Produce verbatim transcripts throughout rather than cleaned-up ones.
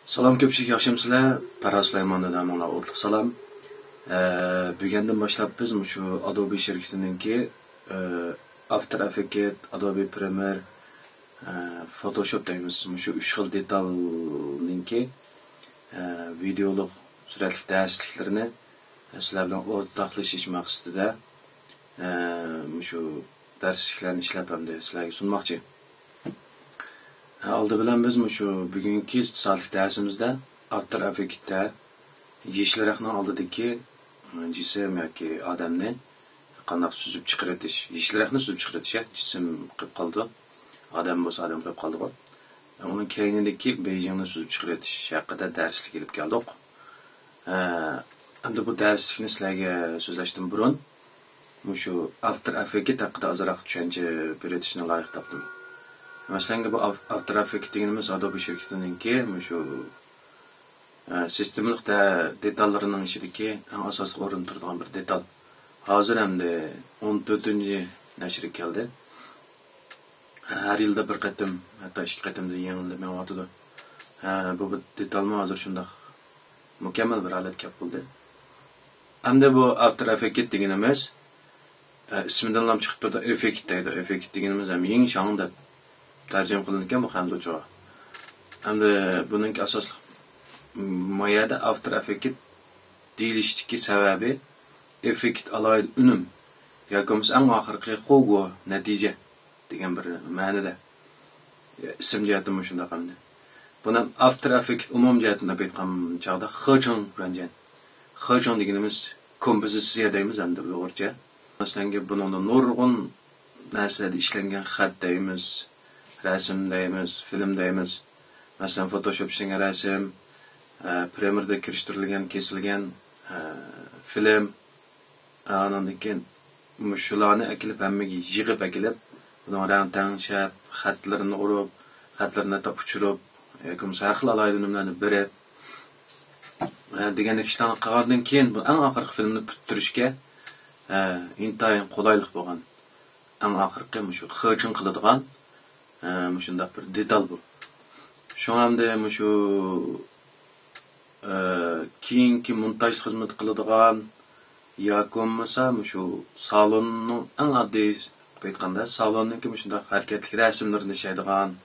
سالام كۆپچىلىك، ياخشىمۇسىلەر؟ پەرھات سۇلايمان دادامنىڭ ئوتلۇق سالام. ئە، بۈگۈندىن باشلاپ بىز مۇشۇ ئادوبى شىركىتىنىڭكى، ئە، ئافتېر ئېففېكت، ئادوبى پرېميېر، ئە، فوتوشوپ دەيمىز. مۇشۇ ئۈچ خىل دېتالنىڭكى، ئە، ۋىدېئولۇق سۈرەتلىك دەرسلىكلىرىنى سىلەر بىلەن ئورتاقلىشىش مەقسىتىدە، ئە، مۇشۇ دەرسلىكلەرنى ئىشلەپ ھەمدە سىلەرگە سۇنماقچى. ئالدى بىلەن بىز مۇشۇ بۈگۈنكى سائەتلىك دەرسىمىزدە ئافتېر ئېففېكتتا يېشىل رەخنىڭ ئالدىدىكى جىسىم ياكى ئادەمنى قانداق سۈزۈپ چىقىرىۋېتىش، يېشىل رەخنە سۈزۈپ چىقىرىۋېتىش، يا، جىسىم قېلىپ قالىدۇ، ئادەم بولسا ئادەم قېلىپ قالىدىغۇ. ئۇنىڭ كەينىدىكى بېيجىڭنى سۈزۈپ چىقىرىۋېتىش ھەققىدە دەرسلىك ئېلىپ كەلدۇق. ئە، ئەمدى بۇ دەرسلىكنى سىلەرگە سۆزلەشتىن بۇرۇن، مۇشۇ ئافتېر ئېففېكت ھەققىدە ئازراق چۈشەنچە بېرىۋېتىشنى لايىق تاپتىم. مەسىلەن، بۇ ئاف-، ئافتېر ئېففېكت دېگىنىمىز ئادوبى شىركىتىنىڭكى مۇشۇ، ئە، سىستېمىلىق دە-، دېتاللىرىنىڭ ئىچىدىكى ئەڭ ئاساسلىق ئورۇندا تۇرىدىغان بىر دېتال. ھازىر ئەمدى ئون تۆتىنچى نەشرى كەلدى. ھەر يىلدا بىر قېتىم، ھەتتا ئىككى قېتىمدىن يېڭىلىنىپ مېڭىۋاتىدۇ. ھە، بۇ بىر دېتالمۇ ھازىر شۇنداق مۇكەممەل بىر ھالەتكە كەپ بولدى. ئەمدى بۇ ئافتېر ئېففېكت دېگىنىمىز، ئە، ئىسمىدىنلا چىقىپ تۇرىدۇ، ئېففېكت دەيدۇ. ئېففېكت دېگىنىمىز ھەم يىڭشاڭ دەپ تەرجىمە قىلىنىدىكەن بۇ خەنزۇچىغا. ئەمدى بۇنىڭكى ئاساسلىق، م، ما يەردە ئافتېر ئېففېكت دېيىلىشتىكى سەۋەبى، ئېففېكت ئالاھىدە ئۈنۈم ياكى بولمىسا ئەڭ ئاخىرقى خوگو نەتىجە دېگەن بىر مەنىدە. ئىسىم جەھەتتىنمۇ شۇنداق ئەمدى. بۇنى ئافتېر ئېففېكت ئومۇمىي جەھەتتىن دەپ ئېيتقان چاغدا خېچىڭ گۈەنجيەن. خېچىڭ دېگىنىمىز كومپوزىتسىيە دەيمىز ئەمدى ئۇيغۇرچە. مەسىلەنكى، بۇنىڭدا نۇرغۇن نەرسىلەردە ئىشلەنگەن خەت دەيمىز، رەسىم دەيمىز، فىلىم دەيمىز. مەسىلەن، فوتوشوپ ئىشلەنگەن رەسىم، ئە، پرېميېردا كىرىشتۈرۈلگەن، كېسىلگەن، ئە، فىلىم. ئانىڭدىن كېيىن مۇشۇلارنى ئەكېلىپ، ھەممىگە يىغىپ ئەكېلىپ، بۇنىڭ رەڭ تەڭشەپ، خەتلىرىنى ئۇرۇپ، خەتلىرىنى ئۇچۇرۇپ، ياكى بولمىسا ھەر خىل ئالاھىدە ئۈنۈملەرنى بېرىپ، ئە، دېگەندەك ئىشلارنى قىلغاندىن كېيىن، بۇ ئەڭ ئاخىرقى فىلىمنى پۈتتۈرۈشكە، ئە، ئىنتايىن قولايلىق بولغان. ئەڭ ئاخىرقى مۇشۇ خېچىڭ قىلىدىغان، ئە، مۇشۇنداق بىر دېتال بۇ. شۇڭا ئەمدى مۇشۇ، ئە، كېيىنكى مونتاژ خىزمىتى قىلىدىغان ياكى بولمىسا مۇشۇ سالوننىڭ ئەڭ ئاددىي قىلىپ ئېيتقاندا، سالوننىڭكى مۇشۇنداق ھەرىكەتلىك رەسىملىرىنى ئىشلەيدىغان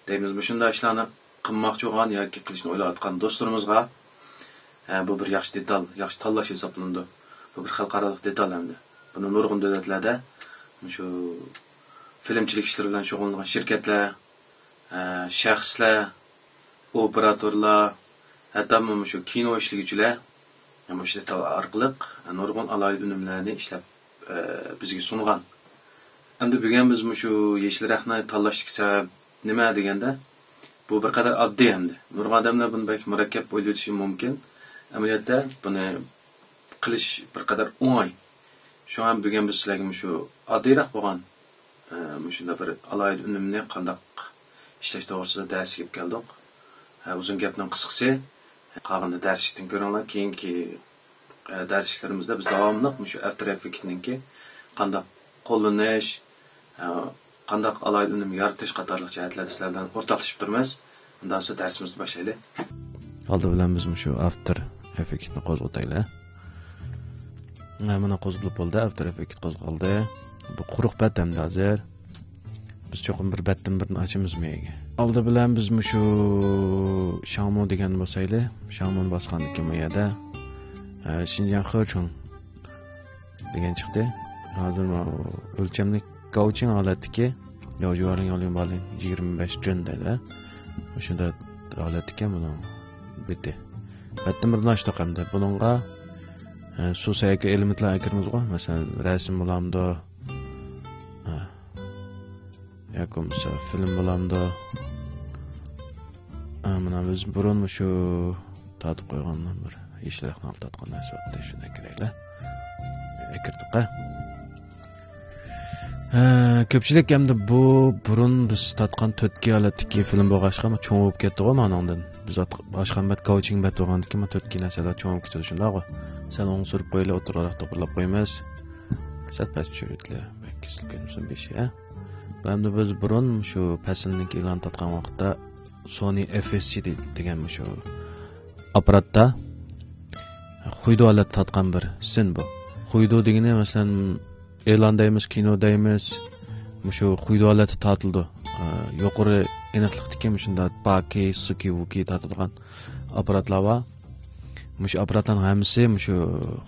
دەيمىز، مۇشۇنداق ئىشلارنى قىلماقچى بولغان ياكى قىلىشنى ئويلاۋاتقان دوستلىرىمىزغا، ئە، بۇ بىر ياخشى دېتال، ياخشى تاللاش ھېسابلىنىدۇ. بۇ بىر خەلقئارالىق دېتال ئەمدى. بۇنى نۇرغۇن دۆلەتلەردە مۇشۇ فىلىمچىلىك ئىشلىرى بىلەن شۇغۇللىنىدىغان شىركەتلەر، ئە، شەخسلەر، ئوپېراتورلار، ھەتتا مۇشۇ كىنو ئىشلىگۈچىلەر مۇشۇ دېتال ئارقىلىق نۇرغۇن ئالاھىدە ئۈنۈملەرنى ئىشلەپ، ئە، بىزگە سۇنغان. ئەمدى بۈگۈن بىز مۇشۇ يېشىل رەخنە تاللاشتىكى سەۋەب نېمە دېگەندە، بۇ بىر قەدەر ئاددىي ئەمدى. نۇرغۇن ئادەملەر بۇنى بەك مۇرەككەپ ئويلىۋېتىشى مۇمكىن. ئەمەلىيەتتە بۇنى قىلىش بىر قەدەر ئوڭاي. شۇڭا بۈگۈن بىز سىلەرگە مۇشۇ ئاددىيراق بولغان، ئە، مۇشۇنداق بىر ئالاھىدە ئۈنۈمنى قانداق ئىشلەش توغرىسىدا دەرس ئېلىپ كەلدۇق. ئە، ئۇزۇن گەپنىڭ قىسقىسى، قالغىنىنى دەرسلىكتىن كۆرۈڭلار. كېيىنكى، ئە، دەرسلىكلىرىمىزدە بىز داۋاملىق مۇشۇ ئافتېر ئېففېكتنىڭكى قانداق قوللىنىش، ئە، قانداق ئالاھىدە ئۈنۈم يارىتىش قاتارلىق جەھەتلەردە سىلەر بىلەن ئورتاقلىشىپ تۇرىمىز. ئۇنداق بولسا دەرسىمىزنى باشلايلى. ئالدى بىلەن بىز مۇشۇ ئافتېر ئېففېكتنى قوزغىتايلى. ھە، مانا قوزغىلىپ بولدى، ئافتېر ئېففېكت قوزغالدى. بۇ قۇرۇق بەت ئەمدى ھازىر. بىز چوقۇم بىر بەتتىن بىرنى ئاچىمىز مېيىگە. ئالدى بىلەن بىز مۇشۇ شاڭمۇ دېگەننى باسايلى. شاڭمۇنى باسقاندىن كېيىن بۇ يەردە، ئە، شىنجاڭ خېچۇڭ دېگەن چىقتى. ھازىر ماۋۇ ئۆلچەملىك گاۋچىڭ ھالەتتىكى، ياۋجۇۋالىڭ ياۋلىڭ بالىڭ يىگىرمە بەش جۈن دەيدۇ. مۇشۇنداق ھالەتتىكى بۇنىڭ بېتى. بەتتىن بىرنى ئاچتۇق ئەمدى. بۇنىڭغا، ئە، سۇ سەيكە ئېلېمېنتلار ئەكىرىمىزغۇ. مەسىلەن، رەسىم بولامدۇ؟ ھە. ياكى بولمىسا فىلىم بولامدۇ؟ ھە، مانا بىز بۇرۇن مۇشۇ تارتىپ قويغان بىر يېشىل رەخنە تارتقان نەرسە بار ئىدى، شۇنى ئەكىرەيلى. ئەكىردۇق، ھە. ھە، كۆپچىلىك ئەمدى بۇ بۇرۇن بىز تارتقان تۆتكى ھالەتتىكى فىلىم بولغاچقا، چوڭ بولۇپ كەتتىغۇ مانىڭدىن. بىز ئات-، ئاچقان بەت گاۋچىڭ بەت بولغاندىكىن، ما تۆتكى نەرسىلەر چوڭ بولۇپ كېتىدۇ، شۇنداقغۇ؟ سەل ئوڭ سۈرۈپ قويىلى، ئوتتۇرىراق توغرىلاپ قويىمىز. سەل پەس چۈشۈرۈۋېتىلى. بەك كېسىلىپ كەتمىسۇن بېشى، ھە؟ ئەمدى بىز بۇرۇن شۇ پەسىلنىڭكى ئېلان تارتقان ۋاقىتتا سونى ئېف ئېس سى دېگەن مۇشۇ ئاپپاراتتا خۇيدۇ ھالەتتە تارتقان بىر سىن بۇ. خۇيدۇ دېگىنى، مەسىلەن، ئېلان دەيمىز، كىنو دەيمىز، مۇشۇ خۇيدۇ ھالەتتە تارتىلىدۇ. ئە، يۇقىرى ئېنىقلىقتىكى مۇشۇنداق پاكى، سۇكى، ۋۇكى تارتىدىغان ئاپپاراتلار بار. مۇشۇ ئاپپاراتلارنىڭ ھەممىسى مۇشۇ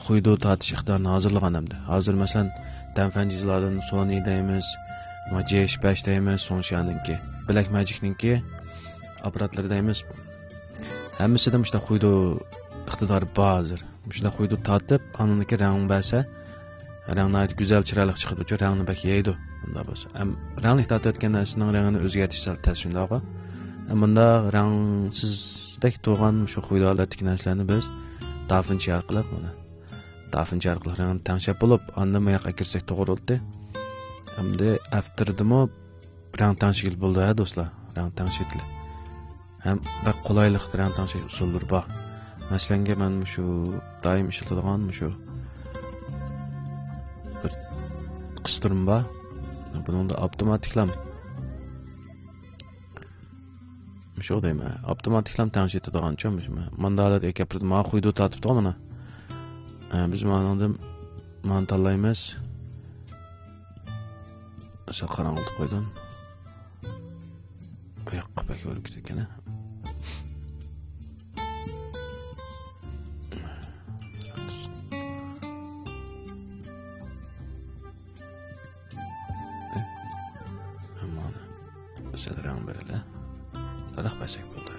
خۇيدۇ تارتىش ئىقتىدارىنى ھازىرلىغان ئەمدى. ھازىر، مەسىلەن، دەنفەنجىزلاردىن سونى دەيمىز، جى ئىككى يۈز ئەللىك بەش دەيمىز، سونشيانىڭكى، بلەك ماجىكنىڭكى ئاپپاراتلىرى دەيمىز. ھەممىسىدە مۇشۇنداق خۇيدۇ ئىقتىدارى بار ھازىر. مۇشۇنداق خۇيدۇ تارتىپ، ئاندىن كېيىن رەڭ بەرسە، رەڭ ناھايىتى گۈزەل، چىرايلىق چىقىدۇ. رەڭنى بەك يەيدۇ. بۇنداق بولسا. ھەم رەڭلىك تارتىۋەتكەن نەرسىنىڭ رەڭگىنى ئۆزگەرتىش سەل تەس شۇنداقغۇ. ھەم بۇنداق رەڭسىزدەك تۇرغان شۇ خۇيدۇ ھالەتتىكى نەرسىلەرنى بىز دافىنچى ئارقىلىق، مانا، دافىنچى ئارقىلىق رەڭنى تەڭشەپ بولۇپ، ئاندىن بۇ ياققا كىرسەك توغرا بولاتتى. ئەمدى ئافتېردىمۇ رەڭ تەڭشىگىلى بولىدۇ، ھە، دوستلار؟ رەڭ تەڭشىگىلى. ھەم بەك قولايلىق رەڭ تەڭشەش ئۇسۇللىرى بار. مەسىلەنگە، مەن مۇشۇ دائىم ئىشلىتىدىغان مۇشۇ بىر قىستۇرما بار. بۇنىڭدا ئاپتوماتىكلام، مۇشۇ دەيمەن، ئاپتوماتىكلام تەڭشىتىدىغانچۇ، مۇشۇ ماندالەت ئەكەپ تۇرىدۇ. مانا خۇيدۇ تارتىپتۇ مانا. ئە، بىز مانىڭدىن مانى تاللايمىز. سەل قاراڭغۇلتۇپ قويدۇم. بۇ ياققا بەك ئۆرۈك كېتىدىكەن. سەل رەڭ بېرىلە. داراق بەرسەك بولدى.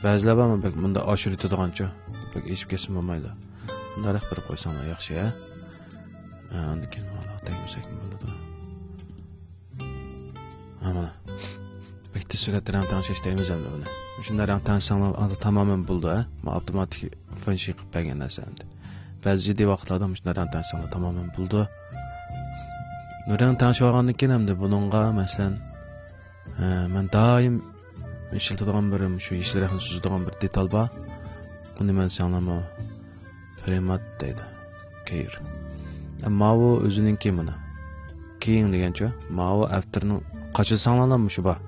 بەزىلەر بارمۇ بەك مۇنداق ئاشۇرۇۋېتىدىغانچۇ؟ بەك ئېشىپ كەتسىمۇ بولمايدۇ. داراق بېرىپ قويساڭلار ياخشى، ھە؟ ھە، ئاندىن كېيىن مانا تەگمىسەكمۇ بولىدۇ. ھە، مانا. بەك تېز سۈرئەتتە رەڭ تەڭشەش دەيمىز ئەمدى بۇنى. مۇشۇنداق رەڭ تەڭشىسەڭلار ئاندىن تامامەن بولىدۇ، ھە؟ ما ئاپتوماتىك فېنشى قىلىپ بەرگەن نەرسە ئەمدى. بەزى جىددىي ۋاقىتلاردا مۇشۇنداق رەڭ تەڭشىسەڭلار تامامەن بولىدۇ. رەڭ تەڭشىۋالغاندىن كېيىن ئەمدى بۇنىڭغا، مەسىلەن، ھە، مەن دائىم ئىشلىتىدىغان بىر، شۇ يېشىل رەڭنى سۈزىدىغان بىر دېتال بار. ئۇنى مەن ساڭلارمۇ پرىمات دەيدۇ. كېيىر. ئە، ماۋۇ ئۆزىنىڭكى مانا. كېيىڭ دېگەنچۇ؟ ماۋۇ ئاپتېرنىڭ قاچىلىساڭلارلا مۇشۇ بار.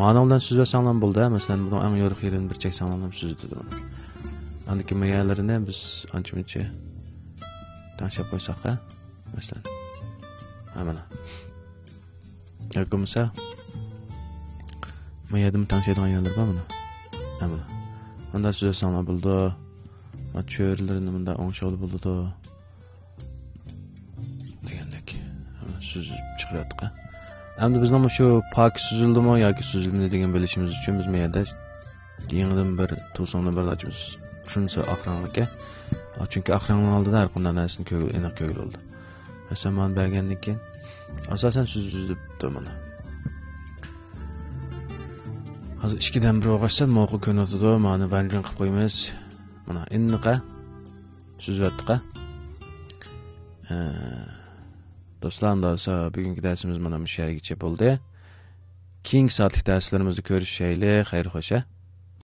مانىڭ بىلەن سۈزۈۋەتسەڭلار بولدى، ھە. مەسىلەن، بۇنىڭ ئەڭ يورۇق يېرىنى بىر چەكسەڭلار سۈزۈلىدۇ. ئاندىن كېيىن ما يەرلىرىنى بىز ئانچە-مۇنچە تەڭشەپ قويساق، ھە. مەسىلەن. ھە، مانا. ياكى بولمىسا، ما يەردىمۇ تەڭشەيدىغان يەرلىرى بار مانا. ھە، مانا. مۇنداق سۈزۈۋەتسەڭلار بولىدۇ. ما چۆرىلىرىنى مۇنداق ئوڭشاۋالغىلى بولىدۇ. دېگەندەك. ھە، سۈزۈپ چىقىرىۋەتتۇق، ھە. ئەمدى بىزنىڭ مۇشۇ پاكى سۈزۈلدىمۇ ياكى سۈزۈلمىدى دېگەن بىلىشىمىز ئۈچۈن بىز ما يەردە يېڭىدىن بىر، تۇلسىڭدىن بىر ئاچىمىز. شۇنىسى ئاق رەڭلىككەن. ئا، چۈنكى ئاق رەڭنىڭ ئالدىدا ھەر قانداق نەرسىنى كۆرگىلى، ئېنىق كۆرگىلى بولىدۇ. مەسىلەن، مانا بەرگەندىن كېيىن، ئاساسەن سۈزۈلۈپتۇ مانا. ھازىر ئىككىدىن بىر بولغاچقا ماقۇل كۆرۈنۈۋاتىدۇ. مانى ۋەنگرىن قىلىپ قويىمىز. مانا، ئېنىق، ھە. سۈزۈۋەتتۇق، ھە. ئە، دوستلار، ئۇنداق بولسا بۈگۈنكى دەرسىمىز مانا مۇشۇ يەرگىچە بولدى. كېيىنكى سائەتلىك دەرسلىرىمىزدە كۆرۈشەيلى. خەير خوش، ھە.